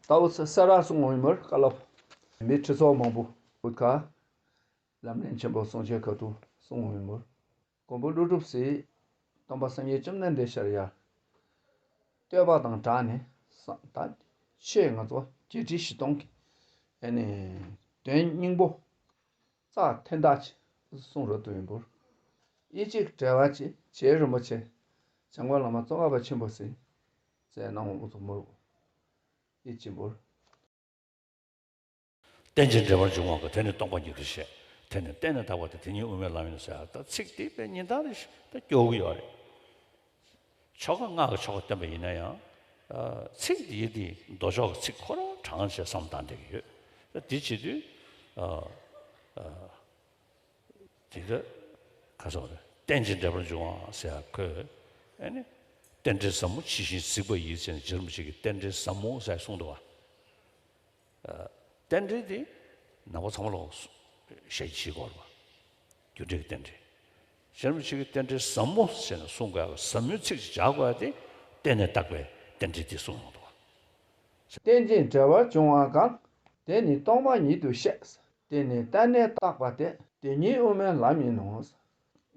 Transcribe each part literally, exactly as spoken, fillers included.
ད་འུ་ཚོ་ས་ར་གསུང་ངོ་ཡིན་མོར་བཀའ་སློབ། མི་ཁྲི་ཚོ་མང་པོ་འུ་ཁ་ལམ་རིམ་ཆེན་པོ་གསུང་ཆོས་ཁ་ཐུག་གསུང་ངོ་ཡིན་མོར། མགོན་པོ་ཀླུ་སྒྲུབ་སི་སྟོན་པ་སངས་རྒྱས་བཅོམ་ལྡན་འདས་ཤར་ཡ་བསྟོད་པ་དང་སྦྲགས་ནས་ས་ད་ཆོས་ང་ཚོ་བརྒྱད་ཁྲི་བཞི་སྟོང་གི་ཨ་ནི་དོན་སྙིང་པོ་རྩ་ཐན་ཏག་ཅིག་གསུང་རོགས་དུ་ཡིན་པོར། ཨི་གཅིག་འབྲེལ་བ་ཅིག་རྗེ་རིན་པོ་ཆེ་འཇམ་མགོན་བླ་མ་ཙོང་ཁ་པ་ཆེན་པོ་སི་མཛད་གནང་འུ་ཚོ་མོར་ཨི་ཅིན་པོར། རྟེན་ཅིང་འབྲེལ་པར་འབྱུང་བ་ཀུན། དེ་ནི་སྟོང་པ་ཉིད་དུ་བཤད། དེ་ནི་བརྟེན་ནས་བཏགས་པ་སྟེ། དེ་ཉིད་དབུ་མའི་ལམ་ཡིན་ཟེར། ད་ཚིག་འདི་དཔེ་ཉིན་ལྟར་རེ་ཞིག་ད་སྐྱོར་གི་ཡོད་རེད། ཆོ་ག་སྔགས་ཀྱི་ཆོ་ག་བསྟན་པ་ཡིན་ན་ཡང་། ཚིག་འདི་འདི་མདོ་ཕྱོགས་ཀྱི་ཚིག་ཁོ་རང་དྲངས་བྱས་བསམ་བཏང་བསྡད་ཀྱི་ཡོད། ད་འདི་བྱེད་དུས། དེ་ག་ག་སོགས་རེད། རྟེན་ཅིང་འབྲེལ་པར་འབྱུང་བ་ཟེར་ཡ་ཁོས། ཨ་ནི། རྟེན་འབྲེལ་ཟབ་མོ་ཇི་བཞིན་གཟིགས་པ་ཡིས་ཟེར་ནས་རྗེ་རིན་པོ་ཆེ་གིས་རྟེན་འབྲེལ་ཟབ་མོ་ཟེར་གསུངས་འདུག་བ། རྟེན་འབྲེལ་དེ་ནང་པ་ཚང་མ་ལོག་ཞལ་གྱིས་བཞེས་དགོས་རེད་བ། རྒྱུ་འབྲས་ཀྱི་རྟེན་འབྲེལ། རྗེ་རིན་པོ་ཆེ་གིས་རྟེན་འབྲེལ་ཟབ་མོ་ཟེར་ནས་གསུང་དགོས་ཡ་ཟབ་མོའི་ཚིག་ཅིག་སྦྱར་དགོས་ཡ་དེ་བརྟེན་ནས་བཏགས་པའི་རྟེན་འབྲེལ་དེ་གསུངས་ཡོང་འདུག་བ། རྟེན་ཅིང་འབྲེལ་བར་འབྱུང་བ་གང་། དེ་ནི་སྟོང་པ་ཉིད་དུ་བཤད། དེ་ནི་བརྟེན་ནས་བཏགས་པ་སྟེ། དེ་ཉིད་དབུ་མའི་ལམ་ཡིན་ནོ།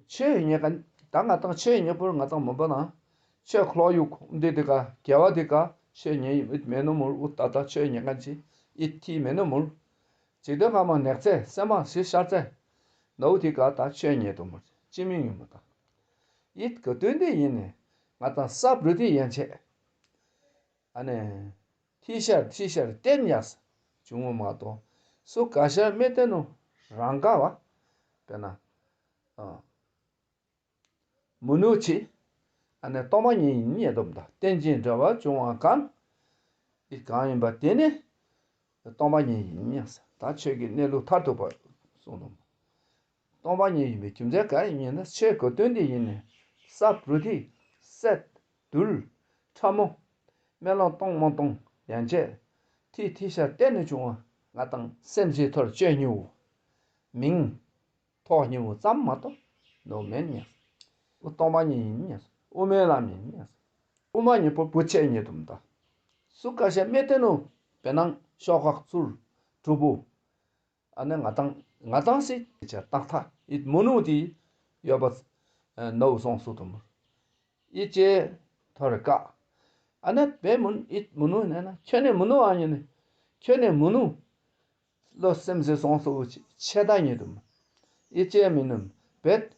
ཆོས་ཉན་མཁན་ད་ང་དང་ཆོས་ཉན་པོར་ང་དང་མུན་པ་ན་ཆོས་ཁོ་ལོ་ཡུག་འདི་དེ་ག་དགེ་བ་དེ་ག་ཆོས་ཉན་ཡིན་མེད་ནོ་མུར། འུ་ད་ད་ཆོས་ཉན་མཁན་ཅི་ཨི་ཐི་མེད་ནོ་མུར། འཇིག་རྟེན་ཕ་མ་ནགས་ཚལ་སེམས་མ་སྲི་ཤར་ཚལ་ནོ་དེ་ག་ད་ཆོས་ཉན་དུ་མུར་ཅི་མིན་ཡིན་མ་ད། ཨི་ག་དོན་དེ་ཡིན་ནས་ང་དང་ས་བྲུ་དེ་ཡན་ཆད། ཨ་ནི། ཐི་ཤར་ཐི་ཤར་བརྟེན་ཡས་བྱུང་བ་མ་གཏོགས་སུ་ག་ཤར་མི་བརྟེན་ནོ་རང་ག་བ། དཔེར་ན། ཨ། མུ་ནུ་ཆི། ཨ་ནི་སྟོང་པ་ཉིད་ཡིན་ཉེ་དུ་མ་ད་རྟེན་ཅིང་འབྲེལ་བར་འབྱུང་བ་གང་། ཨི་གང་ཡིན་པ་དེ་ནི། སྟོང་པ་ཉིད་ཡིན་ཉེ་ས་ད་ཆོས་ཀྱི་གནས་ལུགས་མཐར་ཐུག་པ་གསུངས་དུ་མ། སྟོང་པ་ཉིད་ཡིན་པའི་རྒྱུ་མཚན་གང་ཡིན་ན་ཆོས་གོ་དོན་དེ་ཡིན་ནས་ས་བྲུ་ཐི། སད། རྡུལ། ཕྲ་མོ། སྨོན་ལམ་གཏོང་མ་གཏོང་ཡན་ཆད། ཐི་ཐི་ཤར་བརྟེན་ནས་བྱུང་བ་ང་དང་སེམས་ཅན་ཐོར་བཅོས་ཉིའུ། མིང་། ཐོག་ཉིའུ་ཙམ་མ་གཏོགས་ནོ་མེན་ཉེ། འུ་སྟོང་པ་ཉིད་ཡིན་ཉེ། དབུ་མའི་ལམ་ཡིན་ཉེ། དབུ་མ་ཉིད་པོ་བུ་ཆེ་ཉེ་དུ་མ་ད། སུ་ག་ཤ་མེ་ཏེ་ནོ། བེ་ནང་ཤོག་ཁག་ཚུར་གྲུ་བུ། ཨ་ནི་ང་དང་ང་དང་སི་ཆ་ཏག་ཐ་ཨི་མུ་ནུ་དི་ཡོད་པ་ནོ་སོང་སུ་དུ་མུར། ཨི་ཅེ་ཐོ་རེ་ཀ། ཨ་ནི་བེ་མུ་ཨི་མུ་ནུ་ནེ་ན་ཁྱོད་ནི་མུ་ནུ་ཨ་ཉི་ནི་ཁྱོད་ནི་མུ་ནུ་ལོ་སེམས་སི་སོང་སུ་ཆེ་ད་ཉི་དུ་མུར། ཨི་ཅེ་མི་ནུ་བེད།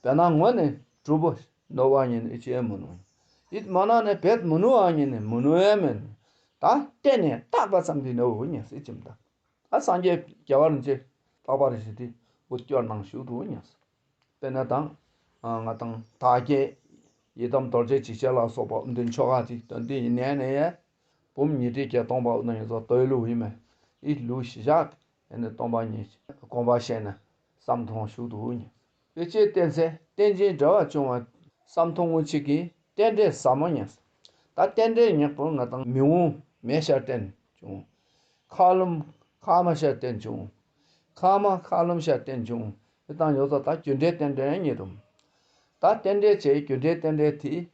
བེ་ན་ངོ་ནི་གྲུ་བུ་ནོ་བ་ཉི་ནི་ཨི་ཅེ་མུ་ནུ། ཨི་མ་ན་ནི་བེད་མུ་ནུ་ཨ་ཉི་ནི་མུ་ནུ་ཨེ་མེན། ད་བརྟེན་ནས་བཏགས་པ་ཙམ་གྱིས་ནོ་བུ་ཉི་སི་ཅིམ་ད། ད་སངས་རྒྱས་རྒྱལ་བ་རིན་ཆེན་འཕགས་པ་རིན་ཆེན་དེ་འུ་སྐྱོར་གནང་བཞུགས་འདུག་ཉེ། དཔེར་ན་དང་། ང་དང་དག་གེ། ཡི་དམ་རྡོ་རྗེ་འཇིགས་བྱེད་ལ་སོགས་པ་འདི་ཆོ་ག་དེ་དོན་དེ་ཡིན་ནས་ནས་ཡ། བུམ་ཉི་ཁྲི་བརྒྱད་སྟོང་པ་འུ་ན་ཡོད་ཚོ་དོའི་ལུགས་ཡིན་མེད། ཨི་ལུགས་ཞི་བཞག་ཨེ་ནི་སྟོང་པ་ཉིད་དགོངས་པ་བཞེས་ནས་བསམ་མཐོང་བཞུགས་འདུག་ཉེ། དཔེ་ཆའི་རྟེན་ཚེ་རྟེན་ཅིང་འབྲེལ་བར་འབྱུང་བ་བསམ་མཐོང་ངོ་ཆིག་གིས་རྟེན་འབྲེལ་ཟབ་མོ་ཉེ། ད་རྟེན་འབྲེལ་ཉེ་པོ་ང་དང་མི་འོང་མེ་ཤར་རྟེན་བྱུང་། མཁའ་ལུམ་མཁའ་མ་ཤར་རྟེན་བྱུང་། མཁའ་མ་མཁའ་ལུམ་ཤར་རྟེན་བྱུང་། དེ་དང་ཡོད་ཚོ་ད་རྒྱུ་འབྲས་རྟེན་འབྲེལ་ཉེ་དུ། ད་རྟེན་འབྲེལ་བྱས་རྒྱུ་འབྲས་རྟེན་འབྲེལ་དེ།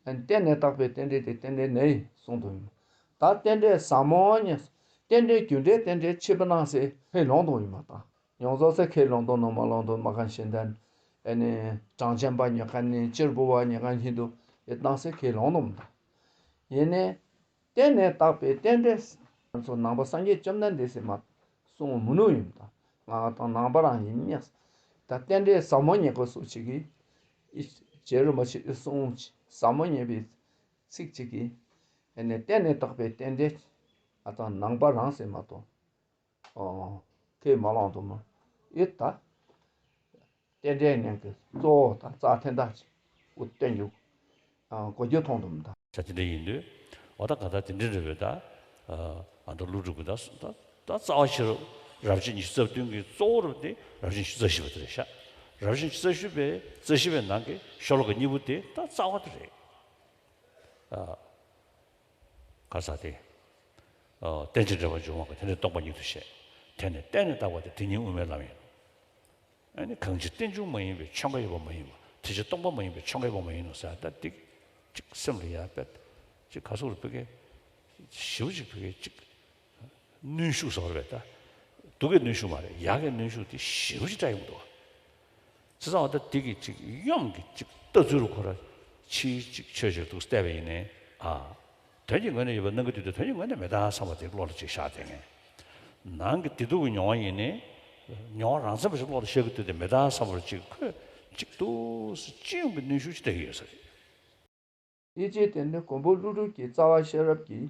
བརྟེན་ནས་བཏགས་པའི་རྟེན་འབྲེལ་དེ་རྟེན་འབྲེལ་ནས་གསུངས་དུ་ཡིན། ད་རྟེན་འབྲེལ་ཟབ་མོ་ཉེ། རྟེན་འབྲེལ་རྒྱུ་འབྲས་རྟེན་འབྲེལ་ཆེ་བ་ནང་སེ་ཕེ་ལོང་དུ་ཡིན་མ་ད། ཡོངས་རྫོགས་སེ་ཁས་ལོང་དོ་ནོ་མ་ལོང་དོ་མ་ཁན་ཤེས་ལྡན། ཨེ་ནི། གྲངས་ཅན་པ་ཉེ་ཁན་ནི་གཅེར་བུ་བ་ཉེ་ཁན་ཧིན་དུ་ཡེ་བཏང་སེ་ཁས་ལོང་དོ་མ་ད། ཡེ་ནས། རྟེན་ནས་བཏགས་པའི་རྟེན་འབྲེལ། ང་ཚོ་ནང་པ་སངས་རྒྱས་བཅོམ་ལྡན་འདས་སེ་མ། གསུང་མུ་ནུ་ཡིན་ད། ང་དང་ནང་པ་རང་ཡིན་ཉེ། ད་རྟེན་འབྲེལ་ཟབ་མོ་ཉེ་གོ་སུ་ཅིག་གིས། ཨི། རྗེ་རིན་པོ་ཆེ་གསུང་ཟབ་མོ་ཉེ་བའི་ཚིག་ཅིག་གིས། ཨེ་ནས་རྟེན་ནས་བཏགས་པའི་རྟེན་འབྲེལ། ང་དང་ནང་པ་རང་སེ་མ་གཏོགས། ཨོ། ཁས་མ་བླངས་དུ་མ། ཨེ་ད། རྟེན་འབྲེལ་ཉན་གྱི་གཙོ་བོ་དང་རྩ་འཐེན་དག་ཅིག་འུ་བསྟན་རྒྱུ། ཨ། གོ་རྒྱུ་མཐོང་དུ་མ་ད། ཆ་དེ་འདྲ་ཡིན་དུས། འོ་ད་ག་ད་དེ་འདྲ་རེད་པས་ད། ཨ། ཨ་ད་ཀླུ་སྒྲུབ་ཀྱི་ད་ད་ད་རྩ་བ་ཆེ་རུ། རབ་བྱེད་ཉི་ཤུ་རྩ་བདུན་གྱི་གཙོ་བོ་རུ་དེ་རབ་བྱེད་ཉི་ཤུ་རྩ་བཞི་པ་དེ་རེད་ཤག་རབ་བྱེད་ཉི་ཤུ་རྩ་བཞི་པའི་རྩ་བཞི་པའི་ནང་གི་ཤོ་ལོ་ཀ་གཉིས་པོ་དེ་ད་རྩ་བ་དེ་རེད། ཨ། ག་ས་དེ། ཨ། རྟེན་ཅིང་འབྲེལ་བར་འབྱུང་བ་ཀུན། དེ་ནི་སྟོང་པ་ཉིད་དུ་བཤད། དེ་ནི་བརྟེན་ནས་བཏགས་པ་སྟེ། དེ་ཉིད་དབུ་མའི་ལམ་ཡིན། ཨ་ནི་གང་ཕྱིར་རྟེན་འབྱུང་མ་ཡིན་པའི་ཆོ་ག་ཡོད་པ་མ་ཡིན་པ། དེ་ཕྱིར་སྟོང་པ་མ་ཡིན་པའི་ཆོ་ག་ཡོད་པ་མ་ཡིན་ནོ་ཟེར་ད་འདི། གཅིག་སེམས་ལ་ཡ་བེད། གཅིག་ག་སོགས་རུ་བེད་ཀེ། ཞེ་པོ་ཅིག་ཕ་གིའི་ཅིག་གནོན་ཤུགས་ཟེར་བ་རེད་ད། སྡུག་གི་གནོན་ཤུགས་མ་རེད། ཡག་གི་གནོན་ཤུགས་དེ་ཞེ་པོ་ཅིག་སྤྲད་ཡོང་འདུག། བྱས་ཙང་ད་འདི་གི་ཅིག་གཡོན་གྱི་ཅིག་ལྟ་ཚུལ་ཁོ་ར་ཕྱིའི་ཅིག་ཆོས་ཅིག་འདུག་བལྟས་པ་ཡིན་ནའི། ཨ། དོན་གྱི་ངོས་ནས་ཡོད་པ་གནང་གི་འདུག་དེ་དོན་གྱི་ངོས་ནས་མེད་ད་བསམ་པ་དེ་བློ་ལ་ཅིག་ཤར་བསྡད་མཁན། ནང་གི་བདེ་སྡུག་གི་མྱོང་བ་ཡིན་ནའི། མྱོང་བ་རང་མཚན་པ་ཞིག་བློ་ལ་ཤར་གྱི་འདུག་དེ་མེད་ད་བསམ་པར་ཅིག་ཁོས་ཅིག་འདུག་སེ་སྤྱི་ཡོངས་ཀྱི་གནོན་ཤུགས་ཅིག་སྤྲད་ཀྱི་ཡོད་ས་རེད། ཡིད་ཆེས་དེ་ནི་མགོན་པོ་ཀླུ་སྒྲུབ་ཀྱི་རྩ་བ་ཤེས་རབ་ཀྱི་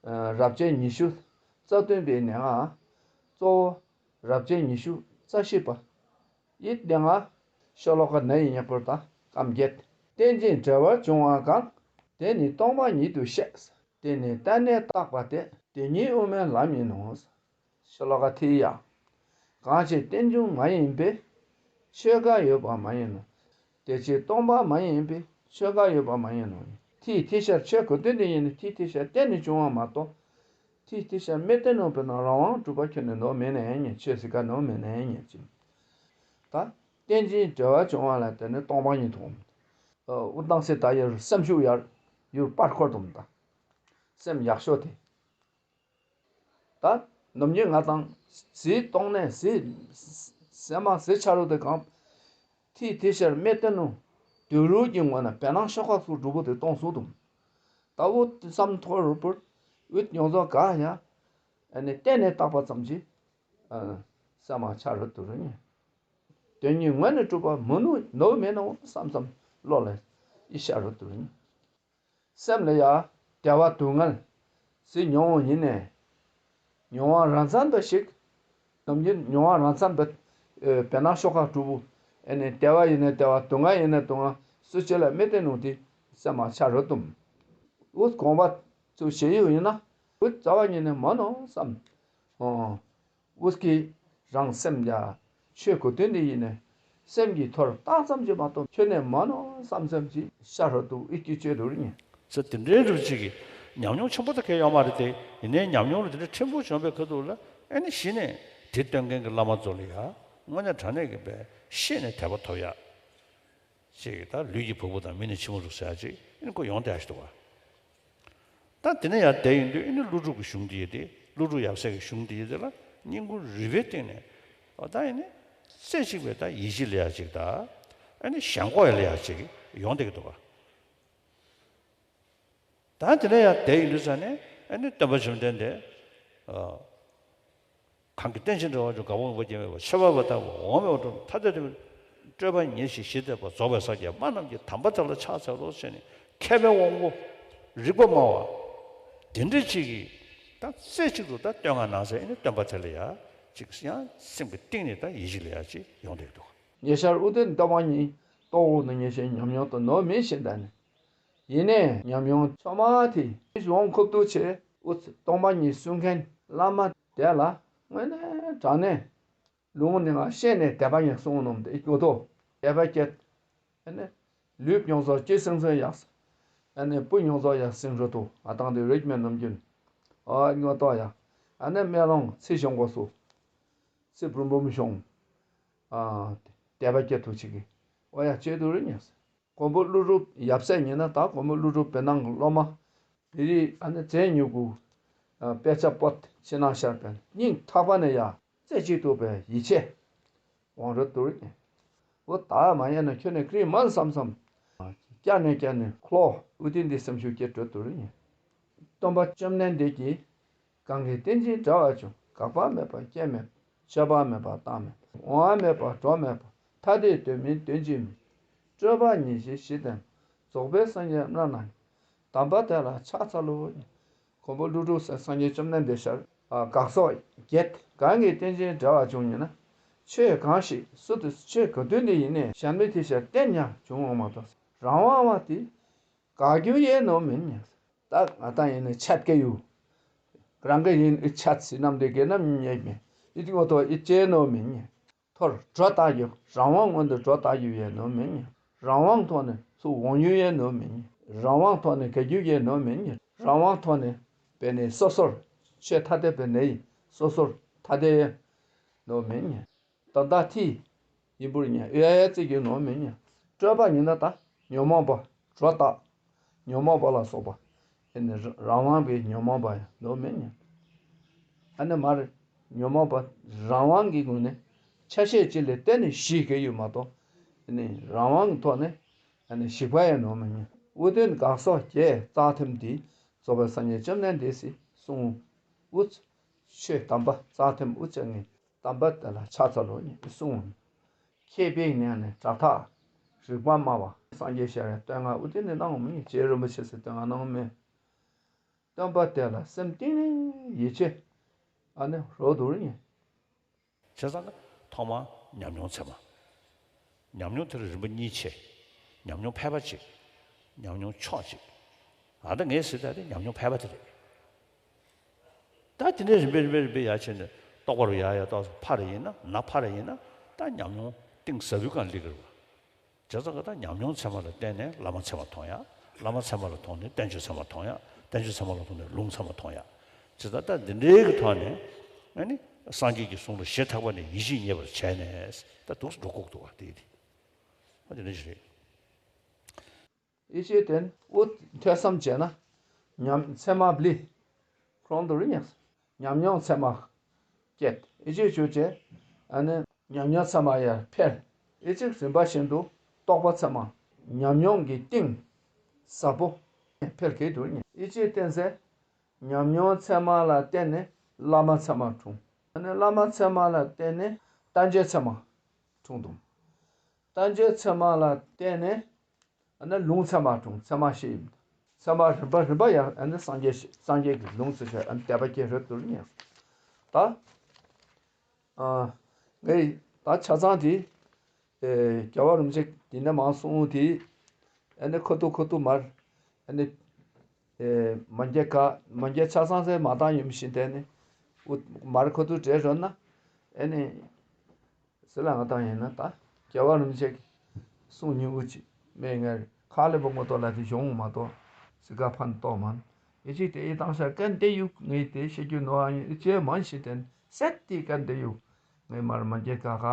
རབ་བྱེད་ཉི་ཤུ་རྩ་བདུན་པའི་ནང་ང་། གཙོ་བོ་རབ་བྱེད་ཉི་ཤུ་རྩ་བཞི་པ། ཡིད་ལྡན་ལྔ། ཤོ་ལོ་ཀ་ན་ཡི་ཉེ་པོར་དང་སྐམ་རྒྱལ། རྟེན་ཅིང་འབྲེལ་བར་འབྱུང་བ་གང་། དེ་ནི་སྟོང་པ་ཉིད་དུ་ཤེས། དེ་ནི་བརྟེན་ནས་བཏགས་པ་སྟེ། དེ་ཉིད་དབུ་མའི་ལམ་ཡིན་ནོ། ཤོ་ལོ་ཀ་ཐི་ཡ། གང་ཕྱིར་རྟེན་འབྱུང་མ་ཡིན་པའི། ཆོས་འགའ་ཡོད་པ་མ་ཡིན་ནོ། དེ་ཕྱིར་སྟོང་པ་མ་ཡིན་པའི། ཆོས་འགའ་ཡོད་པ་མ་ཡིན་ནོ། ཐི་ཐི་ཤར་ཆོས་གོ་དོན་དེ་ཡིན་ནི་ཐི་ཐི་ཤར་བརྟེན་ནས་བྱུང་བ་མ་གཏོགས། ཐི་ཐི་ཤར་མི་བརྟེན་ནོ། བས་ན་རང་དབང་གྲུབ་པ་ཁྱོན་ནས་ནོར་མེད་ནའི་ཉེ། ཆོས་སི་ཀ་ནོར་མེད་ནའི་ཉེ་ཅིང་། ད་རྟེན་ཅིང་འབྲེལ་བར་འབྱུང་བ་ལ་དེ་ནི་སྟོང་པ་ཉིད་དུ། ཨུ་དང་སེ་ད་ཡར་སེམས་ཤུགས་ཡར་ཡུར་པར་འཁོར་དུ་མ་ད། སེམས་ཡག་ཤོས་དེ། ད་ནམ་རྒྱུན་ང་དང་ཟིལ་གཏོང་ནས་ཟིལ་སེམས་མ་ཟིལ་ཆ་རུ་དེ་གང་། ཐི་ཐི་ཤར་མི་བརྟེན་ནོ། དུས་རུ་གྱི་ངོ་ན་བེ་ནང་ཤོ་ཁ་སུ་འགྲུབ་པོ་དེ་གཏོང་སུ་དུ། ད་འུ་བསམ་ཐོར་རུ་པུར། འུ་ཡོངས་རྫོགས་ག་ཡ། ཨ་ནི་གཏན་ནས་བཏགས་པ་ཙམ་གྱིས། ཨ། སེམས་མ་ཆ་རུ་དུ་རུ་ཉེ། དོན་ཉིད་ངོས་ནས་གྲུབ་པ་མི་ནུ་ནོ་མེད་ནོ་བསམ་བསམ་བློ་ལ་ཡི་ཤ་རུ་དུ་རུ་ཉེ། སེམས་ལ་ཡ། བདེ་བ་སྡུག་བསྔལ་ཟེར་མྱོང་བ་ཡིན་ནས། མྱོང་བ་རང་མཚན་དུ་ཞིག་ནམ་རྒྱུན་མྱོང་བ་རང་མཚན་དུ། ཨེ། བེ་ནང་ཤོ་ཁ་གྲུབ་པོ། ཨེ་ནས་བདེ་བ་ཡིན་ན་བདེ་བ། སྡུག་བསྔལ་ཡིན་ན་སྡུག་བསྔལ་སུ་ཅི་ལ་མི་བརྟེན་ནོ་དེ་སེམས་མ་ཆ་རུ་དུམ། འུ་དགོངས་པ་ཚུ་བཞེས་ཡོད་ཡིན་ན། འུ་རྩ་བ་ཉིད་ནས་མ་ནོ་བསམ། ཨོ། འུ་སྐྱེ་རང་སེམས་ཡ། ཆོས་གོ་དོན་འདི་ཡིན་ནས། སེམས་ཀྱི་ཐོར་བཏང་ཙམ་གྱིས་མ་གཏོགས་ཁྱོན་ནས་མ་ནོ་བསམ་བསམ་གྱིས་ཤ་རུ་དུ་ཨི་ཀྱི་བཅོས་དུར་ཉེ། ཟེར་དེ་འདྲའི་རུ་གཅིག་གི་ཉམས་མྱོང་ཆེན་པོ་དེ་གས་ཡོད་མ་རེད་དེ། ཡིན་ནའི་ཉམས་མྱོང་རུ་དེ་འདྲ་ཕྲན་བུ་བྱུང་བའི་ཁ་ཐུག་ལ་ཨེ་ནི་གཞི་ནས་དེ་སྟོན་མཁན་གྱི་བླ་མ་ཚོ་ལ་ཡ་དངོས་གནས་དྲང་གནས་ཀྱི་བས་ཤེས་ནས་དད་པ་ཐོབ་ཡ། ཅིག་ད་ལུས་ཀྱི་བུ་གུ་དང་མི་ནི་ཕྱི་མོ་རུ་ཟེར་ཡ་ཅིག་ཨེ་ནི་ཁོ་ཡོང་བསྡད་ཡ་ཞིག་འདུག་བ། ད་དེ་ནས་ཡར་བསྡད་ཡོང་དུས་ཨེ་ནི་ཀླུ་སྒྲུབ་ཀྱི་གཞུང་འདི་ཡི་དེ། ཀླུ་སྒྲུབ་ཡབ་སྲས་ཀྱི་གཞུང་འདི་ཡི་དེ་ལ་སྙིང་ཁུང་རུས་པའི་གཏིང་ནས། ཨ། ད་ཨེ་ནི་རྩེ་གཅིག་པའི་ད་ཡིད་ཆེས་ལ་ཡ་གཅིག་ད། ཨེ་ནི་ཞེན་ཁོག་ཡ་ལ་ཡ་གཅིག་ཡོང་བསྡད་ཀྱི་འདུག་ག། ད་དེ་ནས་ཡར་བསྡད་ཡོང་དུས་ཙ་ནས་ཨེ་ནི་སྟོན་པ་བཅོམ་ལྡན་འདས། ཨ། གང་གི་རྟེན་ཅིང་འབྲེལ་བར་འབྱུང་། དགའ་བ་མུན་པ་སྐྱེ་མེད་པ། ཆོས་འཕགས་པ་ལྟ་བུ་འོག་མིན་འོག་གྲོལ་མ། ཐ་དད་དུ་སྤྲོས་པ་ཉེར་ཞི་ཞི་བདེ་བ། རྫོགས་པའི་སངས་རྒྱས་སྨྲ་རྣམས་ཀྱི། དམ་པ་དེ་ལ་ཕྱག་འཚལ་ལོ་ཟེར་ནས་མཁས་པའི་དབང་པོ་རིག་པ་སྨྲ་བ་དེ་འདྲ་ཅིག་གིས་ད་རྩེ་གཅིག་ཏུ་ད་བསྟོད་བསྔགས་གནང་ཟེར་ཨེ་ནི་སྟོན་པ་དེ་ལ་ཡ་ཅིག་ཡང་སེམས་ཀྱི་གཏིང་ནས་ད་ཡིད་ཆེས་ལ་ཡ་ཅིག་ཡོང་བསྡད་འདུག། ཉེ་ཆར་དབུ་མཐུད་སྟོན་པ་ཉིད་རྟོགས་འོང་ནས་ཉེ་ཞའི་ཉམས་མྱོང་དུ་ནོར་མིན་ཞེས་འདའ་ནས། ཡིན་ནའི་ཉམས་མྱོང་ཆོག་མ་དེ་ཡོང་ཁུབ་ཏུ་ཆེ། དབུ་སྟོན་པ་ཉིད་གསུང་མཁན་བླ་མ་དེ་ལ་དངོས་གནས་དྲང་གནས་ལུང་ནི་ང་ཤེས་ནས་དད་པ་ཡང་གསུང་ནོམ་དེ་ངོ་ཐོག་དད་པ་སྐྱེད། ཨ་ནི་ལུས་ཡོངས་རྫོགས་སྐྱེད་སྲིང་སྲིང་ཡག་ས། ཨ་ནི་སྤུ་ཡོངས་རྫོགས་ཡག་སྲིང་རུ་དུ་ང་དང་དུ་རིག་མེད་ནོམ་རྒྱུན། ཨ་ངོ་ཐོག་ཡག། ཨ་ནི་སྨོན་ལམ་ཚེ་གཞུང་གོ་སུ། ཚེ་བུམ་བུམ་གཞུང་། ཨ། དད་པ་སྐྱེད་ཐུབ་ཅིག་གི། ཨོ་ཡ་སྐྱེད་དུ་རིག་ཉེ་ས། མགོན་པོ་ཀླུ་སྒྲུབ་ཡབ་སྲས་ཉིད་ན་ད་མགོན་པོ་ཀླུ་སྒྲུབ་བེར་ནང་གི་སློབ་མ། བེ་རི་ཨ་ནི་རྫས་མྱུ་གུ། དཔེ་ཆ་པོད་ཕྱི་ནང་ཤར་པའི་སྙིང་ཐག་པ་ནས་ཡ་རྩེ་གཅིག་ཏུ་བའི་ཡིད་ཆེས་དབང་རུ་དུ་རིག་ཉེ། འོ་ད་མ་ཡིན་ན་ཁྱོད་ནི་ཀྲིན་མན་བསམ་བསམ། བསྐྱར་ནས་བསྐྱར་ནས་ཁོ་ལོ་འུ་ཏིན་འདི་སེམས་ཤུགས་སྐྱེད་གྲོལ་དུ་རིག་ཉེ། སྟོན་པ་བཅོམ་ལྡན་འདས་ཀྱིས། གང་གི་རྟེན་ཅིང་འབྲེལ་བར་འབྱུང་། འགག་པ་མེད་པ་སྐྱེ་མེད་པ། ཆད་པ་མེད་པ་རྟག་མེད་པ། འོང་བ་མེད་པ་འགྲོ་མེད་པ། ཐ་དད་དོན་མིན་དོན་གཅིག་མིན། སྤྲོས་པ་ཉེར་ཞི་ཞི་བདེ་མེད། རྫོགས་པའི་སངས་རྒྱས་སྨྲ་རྣམས་ཀྱི། དམ་པ་དེ་ལ་ཕྱག་འཚལ་ལོ། མགོན་པོ་ཀླུ་སྒྲུབ་སེང་སངས་རྒྱས་བཅོམ་ལྡན་འདས་ཤར། ཨ། དགག་སོགས་བརྒྱད། གང་གི་རྟེན་ཅིང་འབྲེལ་བར་འབྱུང་ཉེ་ན། ཆོས་གང་ཞིག་སུ་དེ་ཆོས་གོ་དོན་དེ་ཡིན་ནས་གཞན་མི་དེ་ཕྱིར་བརྟེན་ཡང་འབྱུང་འོང་མ་གཏོགས། རང་དབང་བ་དེ། དགག་རྒྱུ་ཡོད་ནོ་མིན་ཉེ། ད་ང་དང་ཡིན་ནི་ཆད་ཀ་ཡུ། རང་གི་ཡིན་ཨི་ཆད་སི་རྣམས་དེ་གས་རྣམ་གཉིས་མེད། ཨི་ཏི་ངོ་ཐོག་ཨི་ཅེ་ནོ་མིན་ཉེ། ཐོར་སྒྲོ་བཏགས་རྒྱུ་རང་དབང་མངོན་དུ་སྒྲོ་བཏགས་རྒྱུ་ཡོད་ནོ་མིན་ཉེ། རང་དབང་ཐོག་ནས་སུ་འོང་རྒྱུ་ཡོད་ནོ་མིན་ཉེ། རང་དབང་ཐོག་ནས་དགག་རྒྱུ་ཡོད་ནོ་མིན་ཉེ། རང་དབང་ཐོག་ནས་བས་ནས་སོ་སོར་ཆོས་ཐ་དད་པའི་ནས་སོ་སོར་ཐ་དད་ཡོད་ནོ་མིན་ཉེ། ད་ལྟ་ཐི། ཡིན་པུར་ཉེ་ཨེ་ཨེ་ཙི་གི་ནོ་མིན་ཉེ། སྤྲོས་པ་ཉིད་ན་ད་ཉོན་མོངས་པ་སྒྲོ་བཏགས། ཉོན་མོངས་པ་ལ་སོགས་པ། ཨ་ནི་རང་དབང་པའི་ཉོན་མོངས་པ་ཡང་འདུག་མེད་ཉོན། ཨ་ནི་མར་ཉོན་མོངས་པ་རང་དབང་གི་སྒོ་ནས་ཆ་ཤས་གཅིག་ལ་བརྟེན་ནས་ཞི་གི་ཡོད་མ་གཏོགས། ཨ་ནི་རང་དབང་གི་ཐོག་ནས་ཨ་ནི་ཞི་བ་ཡང་འདུག་མེད་ཉོན། དབུ་དོན་དགག་སོགས་བརྒྱད་རྩ་ཐིམ་འདི་རྫོགས་པའི་སངས་རྒྱས་བཅོམ་ལྡན་འདས་སི་གསུང་། དབུ་ཆོས་དམ་པ་རྩ་ཐིམ་དབུ་ཆོས་ལྔའི་དམ་པ་དེ་ལ་ཕྱག་འཚལ་ལོ་ཉོན་གསུང་། མཁས་པའི་ནང་ནས་དྲག་ཐག་རིགས་པ་སྨྲ་བ་སངས་རྒྱས་ཤར་བའི་བསྟོད་བསྔགས་དབུ་དོན་ནས་གནང་བ་མེད་ཉོན། རྗེ་རིན་པོ་ཆེ་སི་བསྟོད་བསྔགས་གནང་བ་མེད། སྟོན་པ་དེ་ལ་སེམས་གཏིང་ནས་ཡིད་ཆེས་ཨ་ནི་རོགས་འདུག་ཉོན། བྱས་ཙང་ཐོག་མར་ཉམས་མྱོང་ཚད་མ། ཉམས་མྱོང་དེར་རིམ་པ་གཉིས་ཕྱེ། ཉམས་མྱོང་ཕལ་པ་གཅིག་ཉམས་མྱོང་ཕྱོགས་གཅིག་ཨ་ད་ངས་ཟེར་ད་དེ་ཉམས་མྱོང་ཕལ་པ་དེ་རེད། ད་དེ་ནས་རིམ་པས་རིམ་པས་རིམ་པས་ཡར་ཕྱིན་ནས་རྟོགས་པ་རུ་ཡར་ཡར་རྟོགས་ཕར་རེ་ཡིན་ན་ན་ཕར་རེ་ཡིན་ན་ད་ཉམས་མྱོང་གཏིང་ཟབ་པོའི་སྒང་སླེབས་ཀྱི་རེད་བ། བྱས་ཙང་ད་ཉམས་མྱོང་ཚད་མ་ལ་བརྟེན་ནས་བླ་མ་ཚད་མ་མཐོང་ཡ། བླ་མ་ཚད་མ་ལ་ཐོགས་ནས་བསྟན་བཅོས་ཚད་མ་མཐོང་ཡ། བསྟན་བཅོས་ཚད་མ་ལ་ཐོགས་ནས་ལུང་ཚད་མ་མཐོང་ཡ། བྱས་ཙང་ད་འདི་འདྲའི་གི་ཐོག་ནས་ཨ་ནི་སངས་རྒྱས་ཀྱི་གསུང་ལ་ཞེ་ཐག་པ་ནས་ཡིད་ཆེས་རྙེད་པར་བྱས་ནས་ད་འདུག་སེ་འགྲོ་དགོས་འདུག་བ་དེ་དེ། ཨ་དེ་འདྲ་ཞིག་རེད། ཡིད་ཆེས་དེ་དབུ་ཐོས་བསམ་བྱས་ན་ཉམས་ཚད་མ་བླི། ཁོང་དུ་རུ་ཉམས་ཉམས་མྱོང་ཚད་མ་བསྐྱེད། ཡིད་ཆེས་ཞུ་བྱས་ཨ་ནི་ཉམས་མྱོང་ཚད་མ་ཡར་འཕེལ། ཡིད་ཆེས་རིམ་པ་བཞིན་དུ་རྟོགས་པ་ཚད་མ་ཉམས་མྱོང་གི་གཏིང་ཟབ་པོ་འཕེལ་གྱི་འདུག་ཉོན། ཡིད་ཆེས་བརྟེན་སའི་ཉམས་མྱོང་ཚད་མ་ལ་བརྟེན་ནས་བླ་མ་ཚད་མ་འཁྲུངས། ཨ་ནི་བླ་མ་ཚད་མ་ལ་བརྟེན་ནས་བསྟན་བཅོས་ཚད་མ་འཁྲུངས་འདུག་བསྟན་བཅོས་ཚད་མ་ལ་བརྟེན་ནས་ཨ་ནི་ལུང་ཚད་མ་འཁྲུངས། ཚད་མ་བཞི་ཡིན། ཚད་མ་རིམ་པ་རིམ་པ་ཡང་ཨ་ནི་སངས་རྒྱས་ཤི་སངས་རྒྱས་ཀྱི་ལུང་ཚུལ་བཤད་ཨ་ནི་དད་པ་སྐྱེ་རབ་ཏུ་ཉོན། ད་ཨ་ངས་ད་ཆ་ཚང་དེ་ཨེ་རྒྱལ་བ་རིན་པོ་ཆེ་འདི་ནས་མར་གསུངས་དེ་ཨ་ནི་ཁ་ཐུག་ཁ་ཐུག་མར་ཨ་ནི་ཨེ་མ་རྒྱལ་ཁ་མ་རྒྱལ་ཆ་ཚང་ཟེར་མ་བཏང་ཡིན་བཞིན་དེ་ནི་འུ་མར་ཁ་ཐུག་བྲེལ་རོལ་ན་ཨ་ནི། ཟེར་ལ་ང་དང་ཡིན་ན་ད་རྒྱལ་བ་རིན་པོ་ཆེ་གི་གསུང་ཉུང་ངུ་ཅིག་མེད་ངེར་ཁ་ལེ་པོ་ངོ་ཏོ་ལ་དེ་གཞུང་མ་གཏོགས་ཟི་ཀ་ཕན་ཏོག་མན། ཡི་ཅིག་དེ་ཡི་དང་ཤ་ཀན་དེ་ཡུག་ངེས་དེ་ཤེས་རྒྱུ་ནོ་ཨ་ཡིན་ཅེ་མན་ཤི་དེན་སད་དེ་ཀན་དེ་ཡུག་ངེས་མར་མ་རྒྱལ་ཁ་ཁ་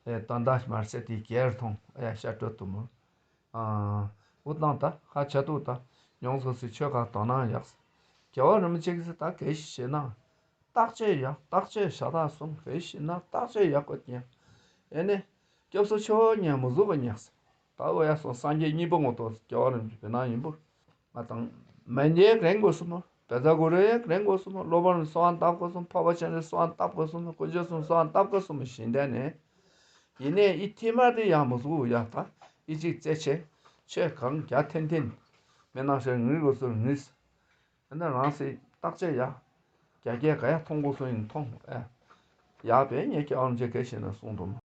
ཨེ་ད་ད་མར་སད་དེ་གེར་ཐོང་ཨེ་ཤ་སྤྲོད་དུ་མོ། ཨ་འུ་དང་ད་ཁ་ཆ་ཏུ་ད་མྱོང་སོ་སི་ཆོས་ཁ་དོ་ན་ཡག་རྒྱལ་བ་རིན་པོ་ཆེ་གི་སི་ད་གེ་ཤི་ཤེ་ན། བརྟག་དཔྱད་ཡག་བརྟག་དཔྱད་བྱ་དག་གསུམ་ག་ཞིག་ན་བརྟག་དཔྱད་ཡག་པོ་ཉན། ཨེ་ནས་སྐྱོབ་གསོ་ཆོས་ཉན་མི་བཟོ་གི་ཉན། ད་འོ་ཡ་སོང་སངས་རྒྱས་གཉིས་པོ་ངོ་ཏོ་རྒྱལ་བ་རིན་པོ་ཆེ་བེ་ནང་ཡིན་པོ། ང་དང་མན་ཇེ་རེང་དགོས་སུ་མོ་བེ་ཛ་གུ་རེ་རེང་དགོས་སུ་མོ་སློབ་དཔོན་གསོལ་བ་བཏབ་དགོས་སུ་མོ་འཕགས་པ་སྤྱན་རས་གསོལ་བ་བཏབ་དགོས་སུ་མོ་དཀོན་མཆོག་གསུམ་གསོལ་བ་བཏབ་དགོས་སུ་མོ་ཞིང་དེ་ནས། ཡིན་ནས་ཨི་ཐི་མ་དེ་ཡག་མི་བཟོ་ཡག་ད་ཨི་ཅིག་རྩེ་ཆེ་ཆོས་གང་རྒྱ་ཐན་ཐན་མེ་ནང་ཤར་ངུས་དགོས་སུ་ངུས། ཨ་ནི་རང་སྲིད་བརྟག་དཔྱད་ཡ། རྒྱ་སྐད་ག་ཡ་མཐོང་དགོས་སོང་ཡིན་མཐོང་ཨེ། ཡག་པས་ངས་ཀྱི་ཨང་ཅེ་གེ་ཤེས་ན་གསུངས་འདུག